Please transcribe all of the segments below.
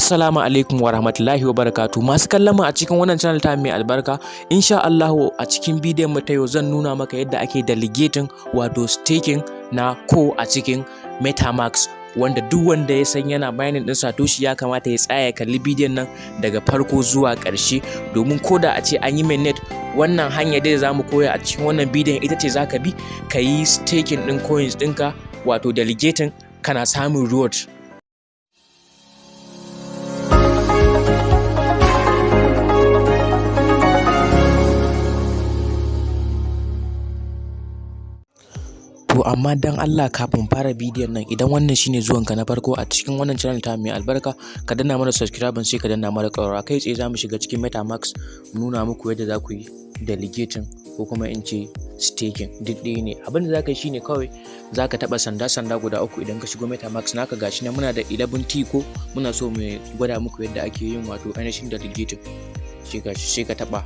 Assalamu alaikum wa rahmatullahi wa barakatu. Masu kallon mu a cikin wannan channel ta mai albarka, insha Allahu a cikin bidiyon mu ta yau zan nuna maka yadda ake delegating, wato staking na Core a cikin MetaMask, wanda duk wanda ya san yana mining din Satoshi ya kamata ya tsaya ya kalli bidiyon nan daga farko zuwa ƙarshe, domin ko da a ce an yi mainnet, wannan hanya dai za mu koya a cikin wannan bidiyon ita ce za ka bi ka yi staking ɗin coins ɗinka, wato delegating, kana samun reward. To amma dan Allah, kafin fara bidiyon nan, idan wannan shine zuwanka na farko a cikin wannan channel ta mai albarka, ka danna mana subscribe, sai ka danna mana ƙararrawa. Kai tsaye zamu shiga cikin MetaMask mu nuna muku yadda za ku yi delegating, ko kuma in ce staking, duk ɗaya ne. Abin da za ka yi shine kawai za ka taɓa sanda sanda guda uku idan ka shigo MetaMask naka. Gashi nan muna da 11 T, ko muna so mu gwada muku yadda ake yin, wato ainihin delegating. Sai ka taɓa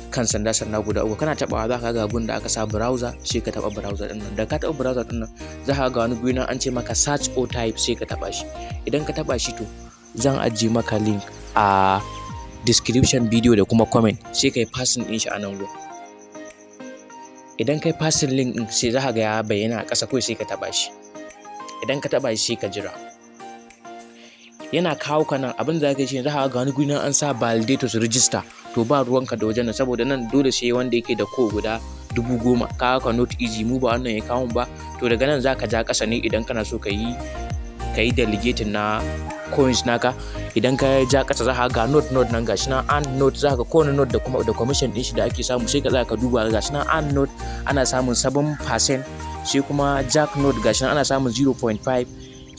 kan sanda sanda guda uku. Kana tabawa, za ka ga gun da aka sa browser, sai ka taba browser din nan. Da ka taba browser din nan, za ka ga wani guri nan an ce maka "search or type", sai ka taba shi. Idan ka taba shi, to zan ajiye maka link a description video da kuma comment, sai kai pasting din shi a nan gun. Idan kai pasting link din, sai za ka ga ya bayyana a ƙasa, kawai sai ka taba shi. Idan ka taba shi, sai ka jira yana kawo ka nan. Abin da za ka yi shi, za ka ga wani guri nan an sa "validators register". To ba ruwanka da wajen nan, saboda nan dole sai wanda yake da ko guda 10,000. Ka ka not easy, mu ba wannan ya kawo ba. To daga nan za ka ja ƙasa ne idan kana so ka yi delegating na coins naka. Idan ka ja ƙasa, za ka ga node node nan, gashi nan and node. Za ka ga kowane node da kuma da commission din shi da ake samu. Sai ka tsaya ka duba. Gashi nan and node ana samun 7%, sai kuma jack node gashi nan ana samun 0.5,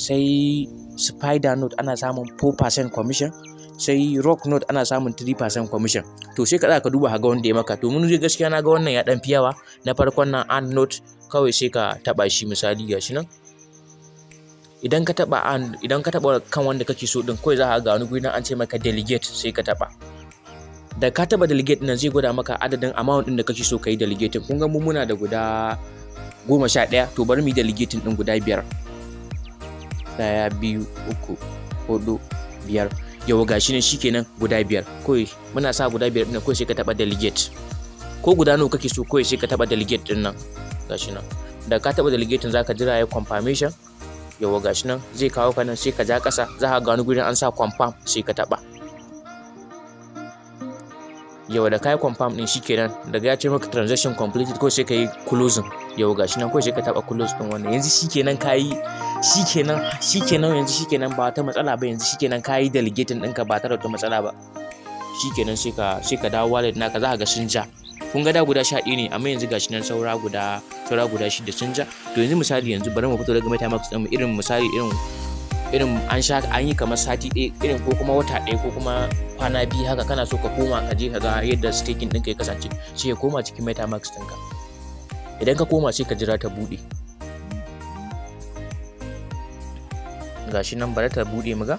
sai spider node ana samun 4% commission, sai rock node ana samun 3% commission. To sai ka tsaya ka duba ka ga wanda ya maka. To mun gaskiya na ga wannan ya dan fi yawa, na farkon nan, and node. Kawai sai ka taba shi. Misali, gashi nan, idan ka taba an idan ka taba kan wanda kake so din, kawai za ka ga wani guri nan an ce maka "delegate", sai ka taba. Da ka taba "delegate" nan, zai gwada maka adadin amount din da kake so ka yi delegating. Kun ga mu muna da guda 11, to bari mu yi delegating din guda biyar. Ɗaya, biyu, uku, hudu, biyar. Yau gashi ne, shikenan, guda biyar. Kawai muna sa guda biyar ɗin, kawai sai ka taɓa "delegate". Ko guda nawa kake so, kawai sai ka taɓa "delegate" ɗin nan. Gashi nan, da ka taɓa "delegating", zaka jira ya confirmation. Yawa, gashi nan zai kawo ka nan. Sai ka ja ƙasa, za ka ga wani gurin an sa "confirm", sai ka taɓa. Yawa, da ka yi confirm ɗin, shikenan. Daga ya ce maka "transaction completed", kawai sai ka yi closing. Yawa, gashi nan, kawai sai ka taɓa "close" ɗin wannan. Yanzu shikenan ka yi, shikenan, shikenan. Yanzu shikenan, ba wata matsala ba. Yanzu shikenan, ka yi delegating ɗinka ba tare da wata matsala ba. Shikenan, sai ka dawo wallet naka, za ka ga sun ja. Kun ga da guda 11 ne, amma yanzu gashi nan saura guda shida sun ja. To yanzu misali, yanzu bari mu fito daga MetaMask ɗin mu. Irin misali, irin an sha an yi kamar sati ɗaya irin, ko kuma wata ɗaya, ko kuma kwana 2 haka, kana so ka koma ka je ka ga yadda staking ɗinka ya kasance, sai ka koma cikin MetaMask ɗinka. Idan ka koma, sai ka jira ta buɗe. Gashi nan, bari ta buɗe mu ga.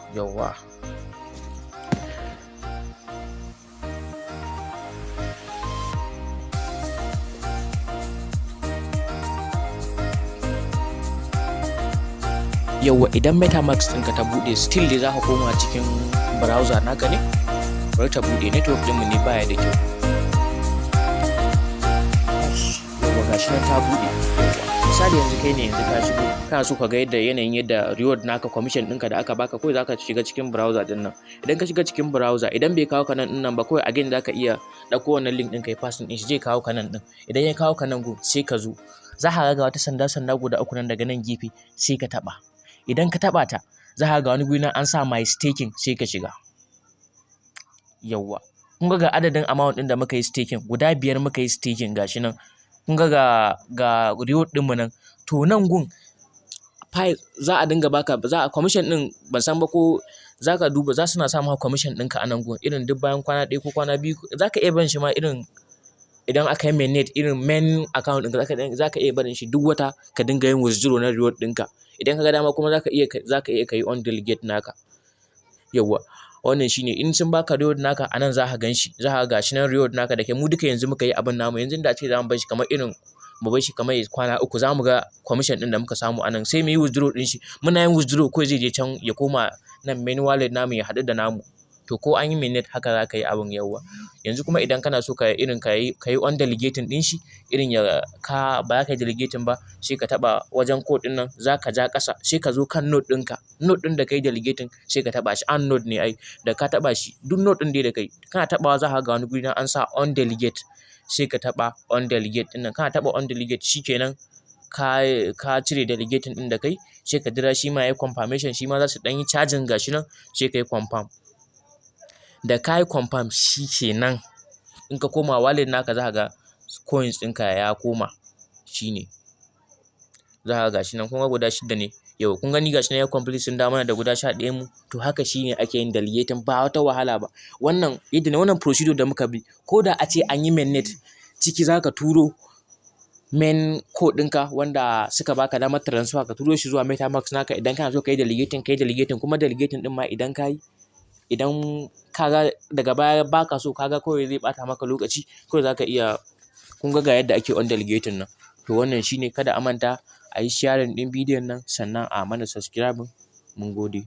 Yawwa, yawwa, idan MetaMask ɗinka ta buɗe, still dai za ka koma cikin browser naka ne. Bari ta buɗe, network ɗinmu ne baya da kyau. Yawwa, gashi nan ta buɗe. Yawwa, misali yanzu kai ne yanzu ka shigo, kana so ka ga yadda yanayin yadda reward naka, commission ɗinka da aka baka, kawai zaka shiga cikin browser ɗin nan. Idan ka shiga cikin browser, idan bai kawo ka nan ɗin nan ba, kawai again zaka iya ɗauko wannan link ɗin kai pasting ɗin shi, zai kawo ka nan ɗin. Idan ya kawo ka nan gun, sai ka zo, za ka ga wata sanda sanda guda uku nan daga nan gefe, sai ka taɓa. Idan ka taɓa ta, za ka ga wani guri nan an sa "my staking", sai ka shiga. Yawwa, kun ga ga adadin amount ɗin da muka yi staking, guda biyar muka yi staking. Gashi nan, kun ga ga reward ɗinmu nan. To nan gun za a dinga baka, za a commission ɗin, ban san ba ko za ka duba, za su na sa maka commission ɗinka a nan gun, irin duk bayan kwana 1 ko kwana 2. Za ka iya barin shi ma, irin idan aka yi mainnet, irin main account ɗinka, za ka iya barin shi duk wata ka dinga yin withdraw na reward ɗinka. Idan ka ga dama kuma, za ka iya ka yi on delegate naka. Yawwa, wannan shine. In sun baka reward naka, a nan za ka gan shi, za ka ga gashi nan reward naka. Da ke mu duka yanzu muka yi abin namu, yanzu da ce za mu bar shi kamar irin Mu bar shi kamar kwana 3, za mu ga commission ɗin da muka samu a nan. Sai mu yi withdraw ɗin shi. Muna yin withdraw kawai, zai je can ya koma nan main wallet namu, ya haɗu da namu. To ko an yi mainnet, haka za ka yi abin. Yawwa, yanzu kuma idan kana so ka irin ka yi undelegating ɗin shi, irin ya ka ba za ka yi delegating ba, sai ka taɓa wajen code ɗin nan, za ka ja ƙasa, sai ka zo kan node ɗinka, node ɗin da ka yi delegating, sai ka taɓa shi. An node ne ai. Da ka taɓa shi, duk node ɗin dai da kai kana taɓawa, za ka ga wani guri nan an sa undelegate. Sai ka taɓa undelegate ɗin nan. Kana taɓa undelegate, shikenan, ka cire delegating ɗin da kai. Sai ka jira shi ma ya yi confirmation. Shi ma za su ɗan yi charging. Gashi nan, sai ka yi confirm. Da ka yi confirm, shikenan, in ka koma wallet naka, za ka ga coins ɗinka ya koma. Shine za ka ga gashi nan, kun ga guda shida ne yau. Kun gani, gashi nan ya complete, sun dawo mana da guda 11 mu. To haka shine ake yin delegating, ba wata wahala ba. Wannan yadda wannan procedure da muka bi, ko da a ce an yi mainnet, ciki za ka turo main code ɗinka wanda suka baka damar transfer, ka turo shi zuwa MetaMask naka. Idan kana so ka yi delegating, ka yi delegating. Kuma delegating ɗin ma, idan ka yi, idan ka ga daga baya baka so, ka ga kawai zai ɓata maka lokaci, kawai za ka iya. Kun ga yadda ake undelegating nan. To wannan shine. Kada a manta a yi sharing ɗin bidiyon nan, sannan a mana subscribing. Mun gode.